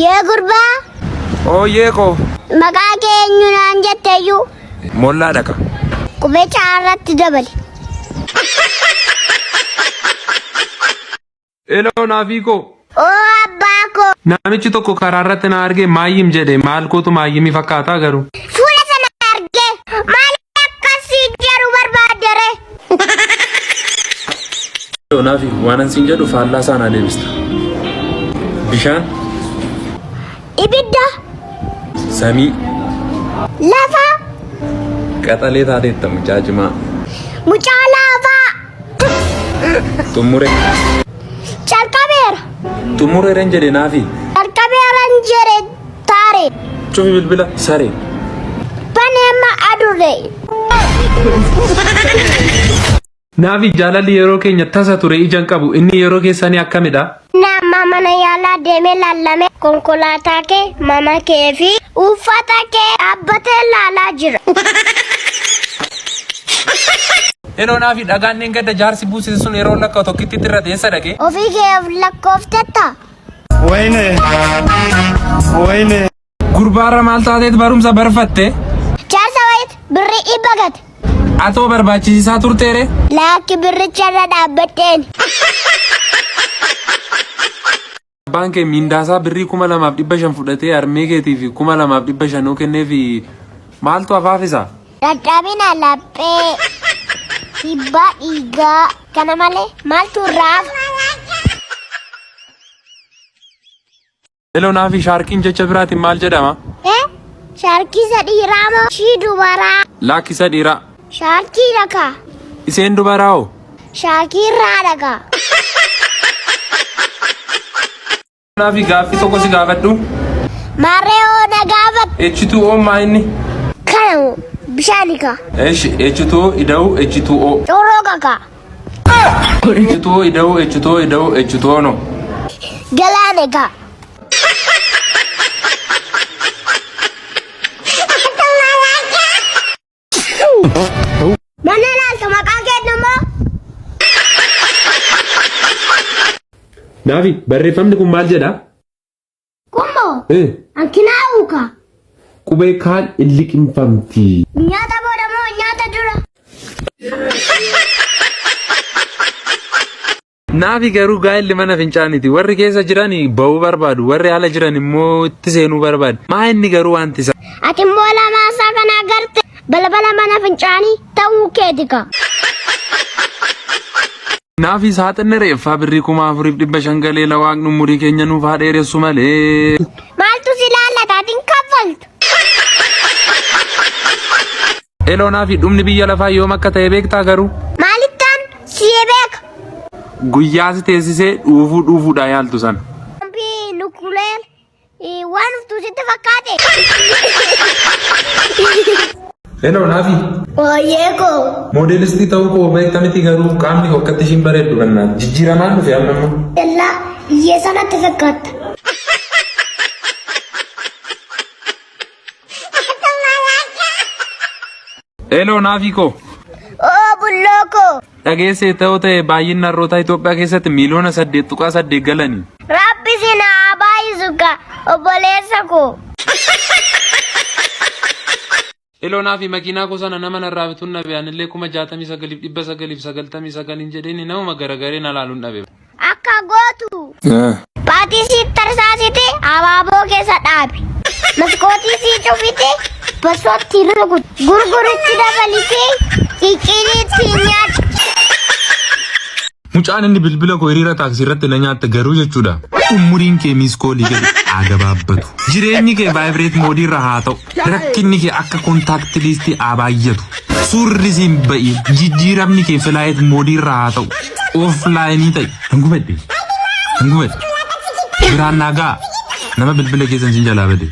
Yee gurbaa, Ooyyee koo. Maqaa kee eenyu naan jetteeyyuu? Mollaa dhaqa. Qubee caarratti dabali. Eloo naafii koo. Oo abbaa koo. Namichi tokko karaa irratti na argee maayyim jedhe maal kootu maayyimii fakkaataa garuu. Fuula sana argee maal akkasii jedhu barbaadere. Naafi waan an siin jedhu faallaa isaa naa deebista. Bishaan. Ibidda. Samii. Lafa. Qaxalee taateetta mucaa cimaa. Mucaa laafaa. Xumure. Calqabeera. Xumureeran jedhe naafi. Calqabeeran jedhe taare. Cufi bilbila saree. Bani amma adurre. Naafi jaalalli yeroo keenya tasa ture ija hin qabu inni yeroo keessanii akkamidha? Inni amma mana yaalaa deemee lallame konkolaataa kee, mama kee fi uffata kee dhaabbatee laalaa jira. Heloo naafi dhagaan dheengadda jaarsi buusise sun yeroo lakkaa'u tokkittitti irra eessa dhaqe? Ofii kee of lakkooftettaa? Wayne. Wayne. Gurbaarra maal taateet barumsa barfatte? Jaarsa wayit birrii 100 gate. Atoo barbaachisiisaa turteere? Laakki birricha irra dhaabbadheen. Abbaan kee miindaasaa birrii 2500 fudhatee harmee keetiif 2500 yoo kenneefi maaltu hafaafisa? Dadhabina laphee, dhiibbaa dhiigaa kana malee maaltu irraa hafa? Hello naafi shaarkiin jecha biraatiin maal jedhama? Eh? Shaarkii isa dhiiraa moo ishii dubaraa? Laakki isa dhiiraa. Shaarkii dhakaa. Iseen dubaraa hoo? Shaarkii irraa dhakaa. Naafi gaaffii tokko si gaafadhu. Maarree hoo na gaafadhu. H2O maa inni? Kana moo bishaani kaa. Eshi H2O ida'u H2O. Coroo kakaa. H2O ida'uu H2O ida'uu H2O no. Galaana kaa. Mana laalta maqaa kennu moo? Naafi barreeffamni kun maal jedha? Kun moo? Ankinaa'uu kaa. Qubee kaan in liqimfamti. Nyaata booda moo nyaata dura? Naafi garuu gaa'elli mana fincaaniiti. Warri keessa jiran ba'uu barbaadu. Warri ala jiran immoo itti seenuu barbaadu. Maa inni garuu wanti isaa? Ati immoo lamaasaa kana agarte balbala mana fincaanii ta'uu keeti kaa. Naafi saaxinni reeffaa birrii 4500 galee la waaqni umurii keenya nuuf haa dheeressu malee. Maaltu si laallata ati hin kaffaltu. Eloo naafi dhumni biyya lafaa yoom akka ta'e beektaa garuu? Maalittaan si beeka? Guyyaa si teessisee dhuufuu dhuufuudhaa yaaltu sana. Bombii nukuleer waan uftuu sitti fakkaate. Hello Naafi. Ooyyee koo. Moodeelistii ta'uu koo beekta miti garuu qaamni koo akkatti ishiin bareeddu bannaan jijjiiramaan dhufe amma immoo. Dallaa hiyyeessa natti fakkaatta. Hello Naafi koo. Oo bulloo koo. Dhageessee ta'uu ta'e baay'inni harrootaa Itoophiyaa keessatti miiliyoona 8.8 galani. Rabbi sin haa baay'isu kaa obboleessa koo. Ilonaa fi makiinaa koo sana nama narraa bituun dhabe anillee 69,999 jedheeni namuma garagaree na laaluun dhabe. Akka gootu. Baatii sii tarsaasite abaaboo keessa dhaabi. Maskootii sii cufite basootti rukuti. Gurguritti dabalite qiqqiliitti nyaadhu. Mucaan inni bilbila koo hiriira taaksii irratti na nyaatte garuu jechuudha. Umuriin kee miiskoolii gadi haa gabaabbatu. Jireenyi kee vaayibireet moodii irra haa ta'u. Rakkinni kee akka kontaakti liistii haa baay'atu. Suurri siin ba'i. Jijjiiramni kee filaayit moodii irra haa ta'u. Ooflaayinii ta'i. Hin gubadhe. Hin gubadhe. Biraan naa ga'a. Nama bilbila keessan sin jalaa bade.